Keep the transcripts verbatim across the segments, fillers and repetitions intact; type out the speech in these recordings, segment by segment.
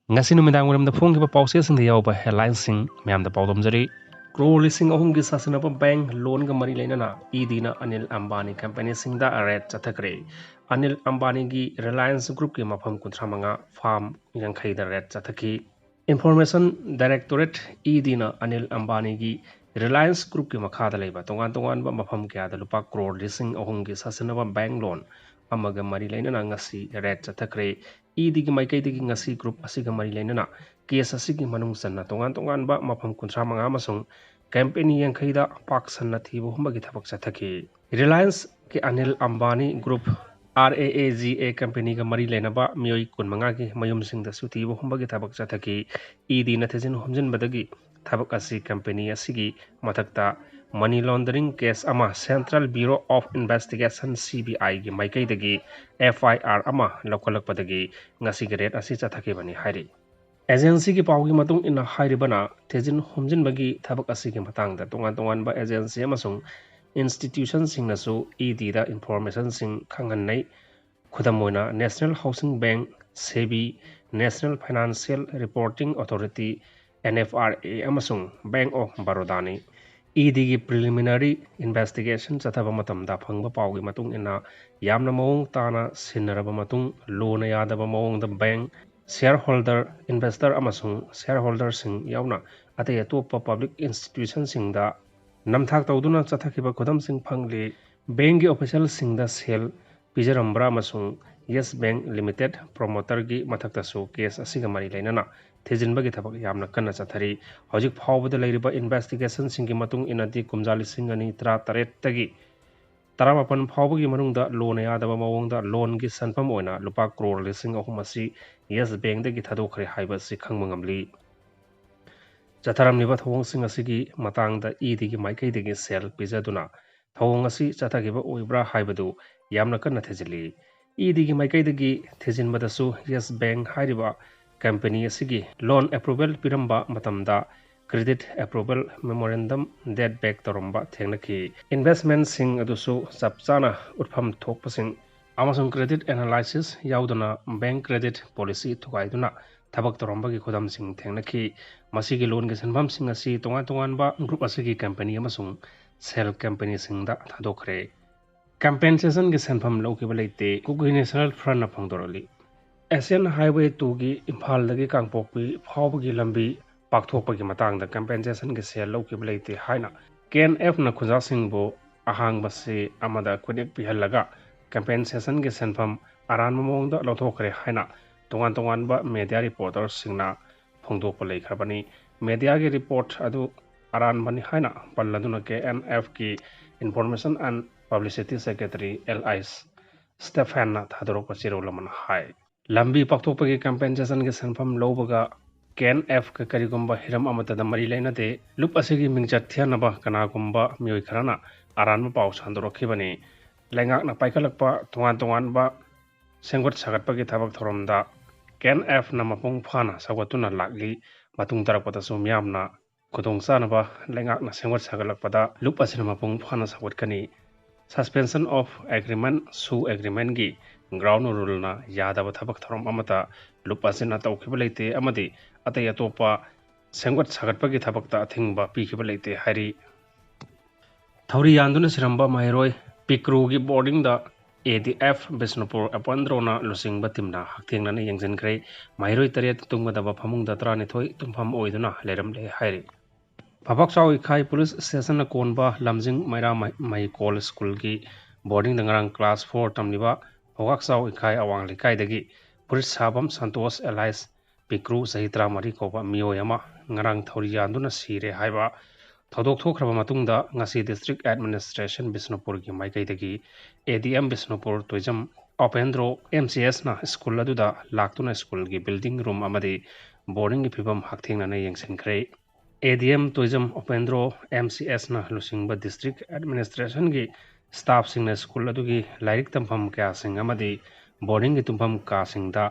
ꯉꯁꯤ ꯅꯨꯃꯤꯗꯥꯡ ꯋꯥꯏꯔꯝꯗ ꯐꯣꯡꯈꯤꯕ ꯄꯥꯎꯆꯦꯁꯤꯡꯗ ꯌꯥꯎꯕ headlineꯁꯤꯡ ꯃꯌꯥꯝꯗ ꯄꯥꯎꯗꯝꯖꯔꯤ꯫ ꯀ꯭ꯔꯣꯔ ꯂꯤꯁꯤꯡ ꯑꯍꯨꯝꯒꯤ ꯁꯥꯁꯤꯟꯅꯕ ꯕꯦꯡ ꯂꯣꯟꯒ ꯃꯔꯤ ꯂꯩꯅꯅ ꯏ ꯗꯤꯅ ꯑꯅꯤꯜ ꯑꯝꯕꯥꯅꯤ ꯀꯝꯄꯦꯅꯤꯁꯤꯡꯗ ꯔꯦꯗ ꯆꯠꯊꯈ꯭ꯔꯦ꯫ ꯑꯅꯤꯜ ꯑꯝꯕꯥꯅꯤꯒꯤ ꯔꯤꯂꯥꯌꯟꯁ ꯒ꯭ꯔꯨꯞꯀꯤ ꯃꯐꯝ ꯀꯨꯟꯊ꯭ꯔꯥ ꯃꯉꯥ, ꯐꯥꯝ ꯌꯥꯡꯈꯩꯗ red ꯆꯠꯊꯈꯤ꯫ Information directorate E ꯗꯤꯅ Anil ꯑꯝꯕꯥꯅꯤꯒꯤ Reliance ꯒ꯭ꯔꯨꯞꯀꯤ ꯃꯈꯥꯗ ꯂꯩꯕ ꯇꯣꯉꯥꯟ ꯇꯣꯉꯥꯟꯕ ꯃꯐꯝ ꯀꯌꯥꯗ ꯂꯨꯄꯥ ꯀ꯭ꯔꯣꯔ ꯂꯤꯁꯤꯡ ꯑꯍꯨꯝꯒꯤ ꯁꯥꯁꯤꯟꯅꯕ ꯕꯦꯡ ꯂꯣꯟ ꯑꯃꯒ ꯃꯔꯤ ꯂꯩꯅꯅ ꯉꯁꯤ ꯔꯦꯗ ꯆꯠꯊꯈ꯭ꯔꯦ꯫ ꯏ ꯗꯤꯒꯤ ꯃꯥꯏꯀꯩꯗꯒꯤ ꯉꯁꯤ ꯒ꯭ꯔꯨꯞ ꯑꯁꯤꯒ ꯃꯔꯤ ꯂꯩꯅꯅ ꯀꯦꯁ ꯑꯁꯤꯒꯤ ꯃꯅꯨꯡ ꯆꯟꯅ ꯇꯣꯉꯥꯟ ꯇꯣꯉꯥꯟꯕ ꯃꯐꯝ ꯀꯨꯟꯊ꯭ꯔꯥ ꯃꯉꯥ ꯑꯃꯁꯨꯡ ꯀꯝꯄꯦꯅꯤ ꯌꯥꯡꯈꯩꯗ ꯄꯥꯛ ꯁꯟꯅ ꯊꯤꯕ ꯍꯨꯝꯕꯒꯤ ꯊꯕꯛ ꯆꯠꯊꯈꯤ꯫ ꯔꯤꯂꯥꯌꯟꯁꯀꯤ Anil Ambani group, R A A G A ꯀꯝꯄꯦꯅꯤꯒ ꯃꯔꯤ ꯂꯩꯅꯕ ꯃꯤꯑꯣꯏ ꯀꯨꯟꯃꯉꯥꯒꯤ ꯃꯌꯨꯝꯁꯤꯡꯗꯁꯨ ꯊꯤꯕ ꯍꯨꯝꯕꯒꯤ ꯊꯕꯛ ꯆꯠꯊꯈꯤ꯫ ꯏ ꯗꯤꯅ ꯊꯤꯖꯤꯟ ꯍꯨꯝꯖꯤꯟꯕꯗꯒꯤ ꯊꯕꯛ ꯑꯁꯤ ꯀꯝꯄꯦꯅꯤ ꯑꯁꯤꯒꯤ ꯃꯊꯛꯇ ꯃꯅꯤ ꯂꯣꯟꯗꯔꯤꯡ ꯀꯦꯁ ꯑꯃ Central Bureau of Investigation, C B ꯑꯥꯏꯒꯤ ꯃꯥꯏꯀꯩꯗꯒꯤ ꯑꯦꯐ ꯑꯥꯏ ꯑꯥꯔ ꯑꯃ ꯂꯧꯈꯠꯂꯛꯄꯗꯒꯤ ꯉꯁꯤꯒꯤ ꯔꯦꯗ ꯑꯁꯤ ꯆꯠꯊꯈꯤꯕꯅꯤ ꯍꯥꯏꯔꯤ꯫ ꯑꯦꯖꯦꯟꯁꯤꯒꯤ ꯄꯥꯎꯒꯤ ꯃꯇꯨꯡ ꯏꯟꯅ, ꯍꯥꯏꯔꯤꯕꯅ ꯊꯤꯖꯤꯟ ꯍꯨꯝꯖꯤꯟꯕꯒꯤ ꯊꯕꯛ ꯑꯁꯤꯒꯤ ꯃꯇꯥꯡꯗ ꯇꯣꯉꯥꯟ ꯇꯣꯉꯥꯟꯕ ꯑꯦꯖꯦꯟꯁꯤ ꯑꯃꯁꯨꯡ ꯏꯟꯁꯇꯤꯇ꯭ꯌꯨꯁꯟꯁꯤꯡꯅꯁꯨ ꯏ ꯗꯤꯗ ꯏꯟꯐꯣꯔꯃꯦꯁꯟꯁꯤꯡ ꯈꯪꯍꯟꯅꯩ꯫ ꯈꯨꯗꯝ ꯑꯣꯏꯅ, National Housing Bank, SEBI, National Financial Reporting Authority, N F R A, ꯑꯃꯁꯨꯡ Bank of Barodaꯅꯤ꯫ ꯏ ꯗꯤꯒꯤ ꯄ꯭ꯔꯤꯂꯤꯃꯤꯅꯔꯤ ꯏꯟꯚꯦꯁꯇꯤꯒꯦꯁꯟ ꯆꯠꯊꯕ ꯃꯇꯝꯗ ꯐꯪꯕ ꯄꯥꯎꯒꯤ ꯃꯇꯨꯡ ꯏꯟꯅ, ꯌꯥꯝꯅ ꯃꯑꯣꯡ ꯇꯥꯅ ꯁꯤꯟꯅꯔꯕ ꯃꯇꯨꯡ, ꯂꯣꯅ ꯌꯥꯗꯕ ꯃꯑꯣꯡꯗ ꯕꯦꯡ, ꯁꯤꯌꯔ ꯍꯣꯜꯗꯔ, ꯏꯟꯚꯦꯁꯇꯔ ꯑꯃꯁꯨꯡ ꯁꯤꯌꯔ ꯍꯣꯜꯗꯔꯁꯤꯡ ꯌꯥꯎꯅ ꯑꯇꯩ ꯑꯇꯣꯞꯄ ꯄꯕ꯭ꯂꯤꯛ ꯏꯟꯁꯇꯤꯇ꯭ꯌꯨꯁꯟꯁꯤꯡꯗ ꯅꯝꯊꯥꯛ ꯇꯧꯗꯨꯅ ꯆꯠꯊꯈꯤꯕ ꯈꯨꯗꯝꯁꯤꯡ ꯐꯪꯂꯤ꯫ ꯕꯦꯡꯒꯤ ꯑꯣꯐꯤꯁꯤꯌꯦꯜꯁꯤꯡꯗ ꯁꯦꯜ ꯄꯤꯖꯔꯝꯕ꯭ꯔꯥ ꯑꯃꯁꯨꯡ ꯌꯦꯁ ꯕꯦꯡ ꯂꯤꯃꯤꯇꯦꯠ ꯄ꯭ꯔꯣꯃꯣꯇꯔꯒꯤ ꯃꯊꯛꯇꯁꯨ ꯀꯦꯁ ꯑꯁꯤꯒ ꯃꯔꯤ ꯂꯩꯅꯅ ꯊꯤꯖꯤꯟꯕꯒꯤ ꯊꯕꯛ ꯌꯥꯝꯅ ꯀꯟꯅ ꯆꯠꯊꯔꯤ꯫ ꯍꯧꯖꯤꯛ ꯐꯥꯎꯕꯗ ꯂꯩꯔꯤꯕ ꯏꯟꯚꯦꯁꯇꯤꯒꯦꯁꯟꯁꯤꯡꯒꯤ ꯃꯇꯨꯡ ꯏꯟꯅꯗꯤ, ꯀꯨꯝꯖꯥ ꯂꯤꯁꯤꯡ ꯑꯅꯤ ꯇꯔꯥꯇꯔꯦꯠꯇꯒꯤ ꯇꯔꯥꯃꯥꯄꯟ ꯐꯥꯎꯕꯒꯤ ꯃꯅꯨꯡꯗ ꯂꯣꯅ ꯌꯥꯗꯕ ꯃꯑꯣꯡꯗ ꯂꯣꯟꯒꯤ ꯁꯦꯟꯐꯝ ꯑꯣꯏꯅ ꯂꯨꯄꯥ ꯀ꯭ꯔꯣꯔ ꯂꯤꯁꯤꯡ ꯑꯍꯨꯝ ꯑꯁꯤ ꯌꯦꯁ ꯕꯦꯡꯗꯒꯤ ꯊꯥꯗꯣꯛꯈ꯭ꯔꯦ ꯍꯥꯏꯕ ꯑꯁꯤ ꯈꯪꯕ ꯉꯝꯂꯤ꯫ ꯆꯠꯊꯔꯝꯂꯤꯕ ꯊꯧꯑꯣꯡꯁꯤꯡ ꯑꯁꯤꯒꯤ ꯃꯇꯥꯡꯗ ꯏ ꯗꯤꯒꯤ ꯃꯥꯏꯀꯩꯗꯒꯤ ꯁꯦꯜ ꯄꯤꯖꯗꯨꯅ ꯊꯧꯑꯣꯡ ꯑꯁꯤ ꯆꯠꯊꯈꯤꯕ ꯑꯣꯏꯕ꯭ꯔꯥ ꯍꯥꯏꯕꯗꯨ ꯌꯥꯝꯅ ꯀꯟꯅ ꯊꯤꯖꯤꯜꯂꯤ꯫ ꯏ ꯗꯤꯒꯤ ꯃꯥꯏꯀꯩꯗꯒꯤ ꯊꯤꯖꯤꯟꯕꯗꯁꯨ ꯌꯦꯁ ꯕꯦꯡ ꯍꯥꯏꯔꯤꯕ ꯀꯝꯄꯦꯅꯤ ꯑꯁꯤꯒꯤ ꯂꯣꯟ ꯑꯦꯄ꯭ꯔꯨꯕꯦꯜ ꯄꯤꯔꯝꯕ ꯃꯇꯝꯗ credit approval memorandum date back ꯇꯧꯔꯝꯕ ꯊꯦꯡꯅꯈꯤ꯫ ꯏꯟꯚꯦꯁꯃꯦꯟꯁꯤꯡ ꯑꯗꯨꯁꯨ ꯆꯞ ꯆꯥꯅ ꯎꯠꯐꯝ ꯊꯣꯛꯄꯁꯤꯡ ꯑꯃꯁꯨꯡ credit analysis ꯌꯥꯎꯗꯅ bank credit policy ꯊꯨꯒꯥꯏꯗꯨꯅ ꯊꯕꯛ ꯇꯧꯔꯝꯕꯒꯤ ꯈꯨꯗꯝꯁꯤꯡ ꯊꯦꯡꯅꯈꯤ꯫ ꯃꯁꯤꯒꯤ loanꯒꯤ ꯁꯦꯟꯐꯝꯁꯤꯡ ꯑꯁꯤ ꯇꯣꯉꯥꯟ ꯇꯣꯉꯥꯟꯕ group ꯑꯁꯤꯒꯤ company ꯑꯃꯁꯨꯡ shell companyꯁꯤꯡꯗ ꯊꯥꯗꯣꯛꯈ꯭ꯔꯦ꯫ Compensationꯒꯤ ꯁꯦꯟꯐꯝ ꯂꯧꯈꯤꯕ ꯂꯩꯇꯦ, ꯀꯨꯀꯤ National Frontꯅ ꯐꯣꯡꯗꯣꯔꯛꯂꯤ꯫ Asian Highway twoꯒꯤ ꯏꯝꯐꯥꯜꯗꯒꯤ ꯀꯥꯡꯄꯣꯛꯄꯤ ꯐꯥꯎꯕꯒꯤ ꯂꯝꯕꯤ ꯄꯥꯛꯊꯣꯛꯄꯒꯤ ꯃꯇꯥꯡꯗ compensationꯒꯤ ꯁꯦꯜ ꯂꯧꯈꯤꯕ ꯂꯩꯇꯦ ꯍꯥꯏꯅ KNFꯅ ꯈꯨꯟꯖꯥꯁꯤꯡꯕꯨ ꯑꯍꯥꯡꯕ ꯆꯦ ꯑꯃꯗ ꯈꯨꯠꯌꯦꯛ ꯄꯤꯍꯜꯂꯒ compensationꯒꯤ ꯁꯦꯟꯐꯝ ꯑꯔꯥꯟꯕ ꯃꯑꯣꯡꯗ ꯂꯧꯊꯣꯛꯈ꯭ꯔꯦ ꯍꯥꯏꯅ ꯇꯣꯉꯥꯟ ꯇꯣꯉꯥꯟꯕ media reporterꯁꯤꯡꯅ ꯐꯣꯡꯗꯣꯛꯄ ꯂꯩꯈ꯭ꯔꯕꯅꯤ꯫ Mediaꯒꯤ report ꯑꯗꯨ ꯑꯔꯥꯟꯕꯅꯤ ꯍꯥꯏꯅ ꯄꯜꯂꯗꯨꯅ KNFꯀꯤ Information and Publicity Secretary L I Stephenꯅ ꯊꯥꯗꯣꯔꯛꯄ ꯆꯦꯔꯣꯜ ꯑꯃꯅ ꯍꯥꯏ꯫ ꯂꯝꯕꯤ ꯄꯥꯛꯊꯣꯛꯄꯒꯤ compensationꯒꯤ ꯁꯦꯟꯐꯝ ꯂꯧꯕꯒ KNFꯀ ꯀꯔꯤꯒꯨꯝꯕ ꯍꯤꯔꯝ ꯑꯃꯠꯇꯗ ꯃꯔꯤ ꯂꯩꯅꯗꯦ꯫ ꯂꯨꯞ ꯑꯁꯤꯒꯤ ꯃꯤꯡꯆꯠ ꯊꯤꯍꯟꯅꯕ ꯀꯅꯥꯒꯨꯝꯕ ꯃꯤꯑꯣꯏ ꯈꯔꯅ ꯑꯔꯥꯟꯕ ꯄꯥꯎ ꯁꯟꯗꯣꯔꯛꯈꯤꯕꯅꯤ꯫ ꯂꯩꯉꯥꯛꯅ ꯄꯥꯏꯈꯠꯂꯛꯄ ꯇꯣꯉꯥꯟ ꯇꯣꯉꯥꯟꯕ ꯁꯦꯝꯒꯠ ꯁꯥꯒꯠꯄꯒꯤ ꯊꯕꯛ ꯊꯧꯔꯝꯗ KNFꯅ ꯃꯄꯨꯡ ꯐꯥꯅ ꯁꯧꯒꯠꯇꯨꯅ ꯂꯥꯛꯂꯤ꯫ ꯃꯇꯨꯡ ꯇꯥꯔꯛꯄꯗꯁꯨ ꯃꯤꯌꯥꯝꯅ ꯈꯨꯗꯣꯡꯆꯥꯅꯕ ꯂꯩꯉꯥꯛꯅ ꯁꯦꯝꯒꯠ ꯁꯥꯒꯠꯂꯛꯄꯗ ꯂꯨꯞ ꯑꯁꯤꯅ ꯃꯄꯨꯡ ꯐꯥꯅ ꯁꯧꯒꯠꯀꯅꯤ꯫ Suspension of Agreement, SoO Agreementꯀꯤ ground ruleꯅ ꯌꯥꯗꯕ ꯊꯕꯛ ꯊꯧꯔꯝ ꯑꯃꯠꯇ ꯂꯨꯞ ꯑꯁꯤꯅ ꯇꯧꯈꯤꯕ ꯂꯩꯇꯦ ꯑꯃꯗꯤ ꯑꯇꯩ ꯑꯇꯣꯞꯄ ꯁꯦꯝꯒꯠ ꯁꯥꯒꯠꯄꯒꯤ ꯊꯕꯛꯇ ꯑꯊꯤꯡꯕ ꯄꯤꯈꯤꯕ ꯂꯩꯇꯦ ꯍꯥꯏꯔꯤ꯫ ꯊꯧꯔꯤ ꯌꯥꯟꯗꯨꯅ ꯁꯤꯔꯝꯕ ꯃꯍꯩꯔꯣꯏ ꯄꯤꯀ꯭ꯔꯨꯒꯤ boardingꯗ ADF ꯕꯤꯁꯅꯨꯄꯨꯔ ꯑꯦꯄꯣꯟꯗ꯭ꯔꯣꯅ ꯂꯨꯆꯤꯡꯕ teamꯅ ꯍꯛꯊꯦꯡꯅꯅ ꯌꯦꯡꯁꯤꯟꯈ꯭ꯔꯦ꯫ ꯃꯍꯩꯔꯣꯏ ꯇꯔꯦꯠ ꯇꯨꯝꯒꯗꯕ ꯐꯃꯨꯡꯗ ꯇꯔꯥꯅꯤꯊꯣꯏ ꯇꯨꯝꯐꯝ ꯑꯣꯏꯗꯨꯅ ꯂꯩꯔꯝꯂꯦ ꯍꯥꯏꯔꯤ꯫ ꯐꯥꯐꯥꯛꯆꯥꯎ ꯏꯈꯥꯏ police stationꯅ ꯀꯣꯟꯕ ꯂꯝꯖꯤꯡ ꯃꯩꯔꯥ ꯃꯍꯩꯀꯣꯜ schoolꯒꯤ boardingꯗ ꯉꯔꯥꯡ class four ꯇꯝꯂꯤꯕ ꯐꯥꯐꯥꯛꯆꯥꯎ ꯏꯈꯥꯏ ꯑꯋꯥꯡ ꯂꯩꯀꯥꯏꯗꯒꯤ ꯐꯨꯔꯤꯠ ꯁꯥꯕꯝ ꯁꯟꯇꯣꯁ alias ꯄꯤꯀ꯭ꯔꯨ ꯆꯍꯤ ꯇꯔꯥꯃꯔꯤ ꯀꯧꯕ ꯃꯤꯑꯣꯏ ꯑꯃ ꯉꯔꯥꯡ ꯊꯧꯔꯤ ꯌꯥꯟꯗꯨꯅ ꯁꯤꯔꯦ ꯍꯥꯏꯕ ꯊꯧꯗꯣꯛ ꯊꯣꯛꯈ꯭ꯔꯕ ꯃꯇꯨꯡꯗ ꯉꯁꯤ district administration ꯕꯤꯁꯅꯨꯄꯨꯔꯒꯤ ꯃꯥꯏꯀꯩꯗꯒꯤ ADM ꯕꯤꯁꯅꯨꯄꯨꯔ ꯇꯣꯏꯖꯝ ꯑꯣꯄꯦꯟꯗ꯭ꯔꯣ MCSꯅ school ꯑꯗꯨꯗ ꯂꯥꯛꯇꯨꯅ schoolꯒꯤ building room ꯑꯃꯗꯤ boardingꯒꯤ ꯐꯤꯕꯝ ꯍꯛꯊꯦꯡꯅꯅ ꯌꯦꯡꯁꯤꯟꯈ꯭ꯔꯦ꯫ ADM ꯇꯣꯏꯖꯝ ꯑꯣꯄꯦꯟꯗ꯭ꯔꯣ MCSꯅ ꯂꯨꯆꯤꯡꯕ district administrationꯒꯤ staffꯁꯤꯡꯅ school ꯑꯗꯨꯒꯤ ꯂꯥꯏꯔꯤꯛ ꯇꯝꯐꯝ ꯀꯌꯥꯁꯤꯡ ꯑꯃꯗꯤ boardingꯒꯤ ꯇꯨꯝꯐꯝ ꯀꯥꯁꯤꯡꯗ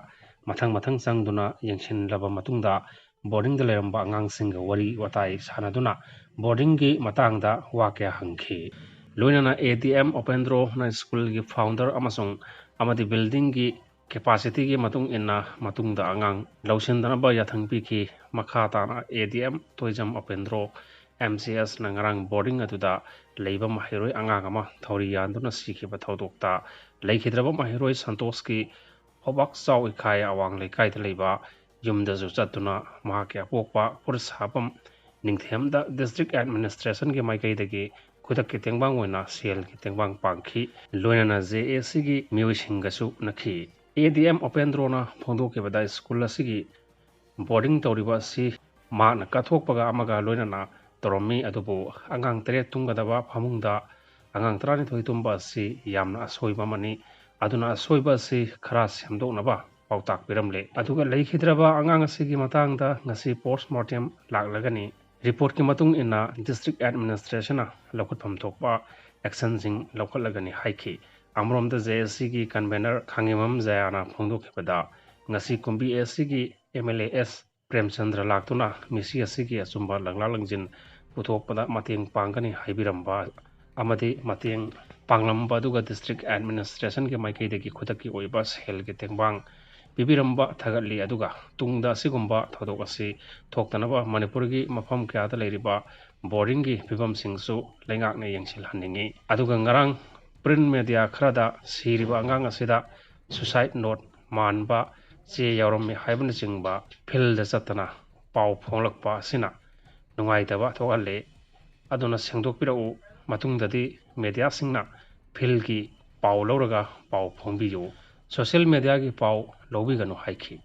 ꯃꯊꯪ ꯃꯊꯪ ꯆꯪꯗꯨꯅ ꯌꯦꯡꯁꯤꯜꯂꯕ ꯃꯇꯨꯡꯗ boardingꯗ ꯂꯩꯔꯝꯕ ꯑꯉꯥꯡꯁꯤꯡꯒ ꯋꯥꯔꯤ ꯋꯥꯇꯥꯏ ꯁꯥꯟꯅꯗꯨꯅ boardingꯒꯤ ꯃꯇꯥꯡꯗ ꯋꯥ ꯀꯌꯥ ꯍꯪꯈꯤ꯫ ꯂꯣꯏꯅꯅ ꯑꯦ ꯗꯤ ꯑꯦꯝ ꯎꯄꯦꯟꯗ꯭ꯔꯣꯅ ꯁ꯭ꯀꯨꯜꯒꯤ ꯐꯥꯎꯟꯗꯔ ꯑꯃꯁꯨꯡ ꯑꯃꯗꯤ ꯕꯤꯜꯗꯤꯡꯒꯤ ꯀꯦꯄꯥꯁꯤꯇꯤꯒꯤ ꯃꯇꯨꯡ ꯏꯟꯅ ꯃꯇꯨꯡꯗ ꯑꯉꯥꯡ ꯂꯧꯁꯤꯟꯗꯅꯕ ꯌꯥꯊꯪ ꯄꯤꯈꯤ꯫ ꯃꯈꯥ ꯇꯥꯅ ꯑꯦ D M Toijam ꯎꯄꯦꯟꯗ꯭ꯔꯣ M C ꯑꯦꯁꯅ ꯉꯔꯥꯡ ꯕꯣꯔꯗꯤꯡ ꯑꯗꯨꯗ ꯂꯩꯕ ꯃꯍꯩꯔꯣꯏ ꯑꯉꯥꯡ ꯑꯃ ꯊꯧꯔꯤ ꯌꯥꯟꯗꯨꯅ ꯁꯤꯈꯤꯕ ꯊꯧꯗꯣꯛꯇ ꯂꯩꯈꯤꯗ꯭ꯔꯕ ꯃꯍꯩꯔꯣꯏ ꯁꯟꯇꯣꯁꯀꯤ ꯍꯣꯕꯥꯛ ꯆꯥꯎ ꯏꯈꯥꯏ ꯑꯋꯥꯡ ꯂꯩꯀꯥꯏꯗ ꯂꯩꯕ ꯌꯨꯝꯗꯁꯨ ꯆꯠꯇꯨꯅ ꯃꯍꯥꯛꯀꯤ ꯑꯄꯣꯛꯄ ꯐꯨꯔꯤꯠ ꯁꯥꯐꯝ ꯅꯤꯡꯊꯦꯝꯗ ꯗꯤꯁꯇ꯭ꯔꯤꯛ ꯑꯦꯗꯃꯤꯅꯤꯁꯇ꯭ꯔꯦꯁꯟꯒꯤ ꯃꯥꯏꯀꯩꯗꯒꯤ ꯈꯨꯗꯛꯀꯤ ꯇꯦꯡꯕꯥꯡ ꯑꯣꯏꯅ ꯁꯦꯜꯒꯤ ꯇꯦꯡꯕꯥꯡ ꯄꯥꯡꯈꯤ꯫ ꯂꯣꯏꯅꯅ ꯖꯦ ꯑꯦ ꯁꯤꯒꯤ ꯃꯤꯑꯣꯏꯁꯤꯡꯒꯁꯨ ꯎꯅꯈꯤ꯫ ꯑꯦ ꯗꯤ ꯑꯦꯝ ꯎꯄꯦꯟꯗ꯭ꯔꯣꯅ ꯐꯣꯡꯗꯣꯛꯈꯤꯕꯗ ꯁ꯭ꯀꯨꯜ ꯑꯁꯤꯒꯤ ꯕꯣꯔꯗꯤꯡ ꯇꯧꯔꯤꯕ ꯑꯁꯤ ꯃꯍꯥꯛꯅ ꯀꯠꯊꯣꯛꯄꯒ ꯑꯃꯒ ꯂꯣꯏꯅꯅ ꯇꯧꯔꯝꯃꯤ, ꯑꯗꯨꯕꯨ ꯑꯉꯥꯡ ꯇꯔꯦꯠ ꯇꯨꯝꯒꯗꯕ ꯐꯃꯨꯡꯗ ꯑꯉꯥꯡ ꯇꯔꯥꯅꯤꯊꯣꯏ ꯇꯨꯝꯕ ꯑꯁꯤ ꯌꯥꯝꯅ ꯑꯁꯣꯏꯕ ꯑꯃꯅꯤ꯫ ꯑꯗꯨꯅ ꯑꯁꯣꯏꯕ ꯑꯁꯤ ꯈꯔ ꯁꯦꯝꯗꯣꯛꯅꯕ ꯄꯥꯎꯇꯥꯛ ꯄꯤꯔꯝꯂꯦ꯫ ꯑꯗꯨꯒ ꯂꯩꯈꯤꯗ꯭ꯔꯕ ꯑꯉꯥꯡ ꯑꯁꯤꯒꯤ ꯃꯇꯥꯡꯗ ꯉꯁꯤ ꯄꯣꯁꯃꯣꯔꯇꯦꯝ ꯂꯥꯛꯂꯒꯅꯤ꯫ ꯔꯤꯄꯣꯔꯠꯀꯤ ꯃꯇꯨꯡ ꯏꯟꯅ ꯗꯤꯁꯇ꯭ꯔꯤꯛ ꯑꯦꯗꯃꯤꯅꯤꯁꯇ꯭ꯔꯦꯁꯟꯅ ꯂꯧꯈꯠꯐꯝ ꯊꯣꯛꯄ ꯑꯦꯛꯁꯟꯁꯤꯡ ꯂꯧꯈꯠꯂꯒꯅꯤ ꯍꯥꯏꯈꯤ꯫ ꯑꯃꯔꯣꯝꯗ ꯖꯦ ꯑꯦ ꯁꯤꯒꯤ ꯀꯟꯚꯦꯅꯔ ꯈꯥꯉꯦꯝꯕꯝ ꯖꯌꯥꯅ ꯐꯣꯡꯗꯣꯛꯈꯤꯕꯗ, ꯉꯁꯤ ꯀꯨꯝꯕꯤ ꯑꯦ ꯁꯤꯒꯤ M L A S Premchandra ꯂꯥꯛꯇꯨꯅ ꯃꯤꯁꯤ ꯑꯁꯤꯒꯤ ꯑꯆꯨꯝꯕ ꯂꯪꯂꯥ ꯂꯪꯖꯤꯟ ꯄꯨꯊꯣꯛꯄꯗ ꯃꯇꯦꯡ ꯄꯥꯡꯒꯅꯤ ꯍꯥꯏꯕꯤꯔꯝꯕ ꯑꯃꯗꯤ ꯃꯇꯦꯡ ꯄꯥꯡꯂꯝꯕ ꯑꯗꯨꯒ ꯗꯤꯁꯇ꯭ꯔꯤꯛ ꯑꯦꯗꯃꯤꯅꯤꯁꯇ꯭ꯔꯦꯁꯟꯒꯤ ꯃꯥꯏꯀꯩꯗꯒꯤ ꯈꯨꯗꯛꯀꯤ ꯑꯣꯏꯕ ꯁꯦꯜꯒꯤ ꯇꯦꯡꯕꯥꯡ ꯄꯤꯕꯤꯔꯝꯕ ꯊꯥꯒꯠꯂꯤ꯫ ꯑꯗꯨꯒ ꯇꯨꯡꯗ ꯑꯁꯤꯒꯨꯝꯕ ꯊꯧꯗꯣꯛ ꯑꯁꯤ ꯊꯣꯛꯇꯅꯕ ꯃꯅꯤꯄꯨꯔꯒꯤ ꯃꯐꯝ ꯀꯌꯥꯗ ꯂꯩꯔꯤꯕ ꯕꯣꯔꯗꯤꯡꯒꯤ ꯐꯤꯕꯝꯁꯤꯡꯁꯨ ꯂꯩꯉꯥꯛꯅ ꯌꯦꯡꯁꯤꯜꯍꯟꯅꯤꯡꯏ꯫ ꯑꯗꯨꯒ ꯉꯔꯥꯡ ꯄ꯭ꯔꯤꯟ ꯃꯦꯗꯤꯌꯥ ꯈꯔꯗ ꯁꯤꯔꯤꯕ ꯑꯉꯥꯡ ꯑꯁꯤꯗ ꯁꯨꯁꯥꯏꯠ ꯅꯣꯠ ꯃꯥꯟꯕ ꯆꯦ ꯌꯥꯎꯔꯝꯃꯤ ꯍꯥꯏꯕꯅꯆꯤꯡꯕ ꯐꯤꯜꯗ ꯆꯠꯇꯅ ꯄꯥꯎ ꯐꯣꯡꯂꯛꯄ ꯑꯁꯤꯅ ꯅꯨꯡꯉꯥꯏꯇꯕ ꯊꯣꯛꯍꯜꯂꯤ꯫ ꯑꯗꯨꯅ ꯁꯦꯡꯗꯣꯛꯄꯤꯔꯛꯎ꯫ ꯃꯇꯨꯡꯗꯗꯤ ꯃꯦꯗꯤꯌꯥꯁꯤꯡꯅ ꯐꯤꯜꯒꯤ ꯄꯥꯎ ꯂꯧꯔꯒ ꯄꯥꯎ ꯐꯣꯡꯕꯤꯌꯨ꯫ ꯁꯣꯁꯤꯌꯦꯜ ꯃꯦꯗꯤꯌꯥꯒꯤ ꯄꯥꯎ ꯂꯧꯕꯤꯒꯅꯨ ꯍꯥꯏꯈꯤ꯫